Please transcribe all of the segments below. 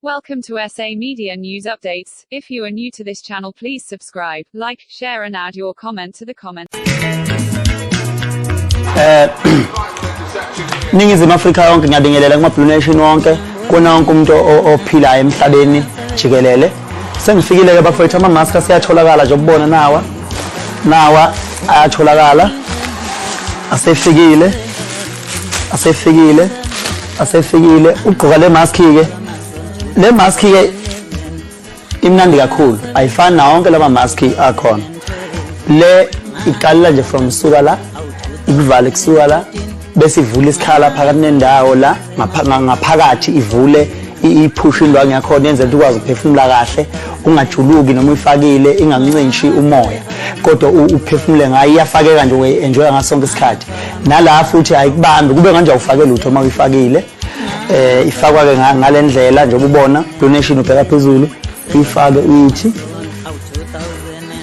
Welcome to SA Media News Updates. If you are new to this channel, please subscribe, like, share and add your comment to the comment. Ningizimu Afrika yonke, ngiyabingelela kuma Blue Nation wonke, kona wonke umuntu ophilayo emhlabeni jikelele. Sengifikile ke bafowethu, ama mask aseyatholakala nje ukubona, nawa nawa ayatholakala, asefikile, asefikile, asefikile. Ugqoka le mask ke, le mask ke imnandi kakhulu, ayifani nawo wonke lama mask akhona. Le iqalela nje from suka la, ikuvale kusuka la, bese ivula isikhala phakathi nendawo la ngaphakathi, ivule, iphushe indwangu yakhona, yenze ukuthi ukwazi ukuphefumula kahle, ungajuluki noma uyifakile, ingancinshi umoya, kodwa uphefumule ngayo. Iyafakeka nje, uyi-enjoya ngaso sonke isikhathi. Nala futhi ayikubambi, kube kanje awufake lutho uma uyifakile. Ifakwa ke ngale ndlela njengoba ubona, Blue Nation, ubheka phezulu, uyifake, uyithi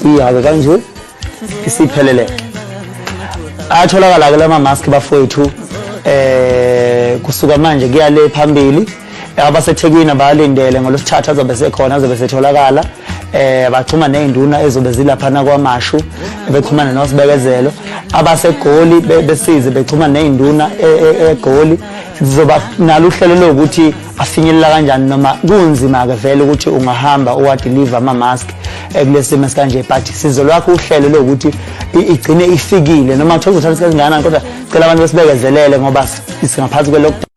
iyake kanje, isipheleleke. Ayatholakala ke lama mask bafowethu, kusuka manje kuya le phambili. AbaseThekwini abalindele ngolwesithathu, azobe sekhona, azobe setholakala. Baxhuma nezinduna ezobe zilaphana kwaMashu, bexhumana noSibekezelo. AbaseGoli besize bexhuma nezinduna eGoli. Sizoba nalo uhlelo lokuthi afinyelela kanjani, noma kunzima ke vele ukuthi ungahamba uwadeliver ama-mask kulesi simo esikanje, but sizolwakho uhlelo lokuthi igcine ifikile, noma kuthiwa kuzothatha isikhathi esingakanani, kodwa cela abantu besibekezelele ngoba singaphansi kwe-lockdown.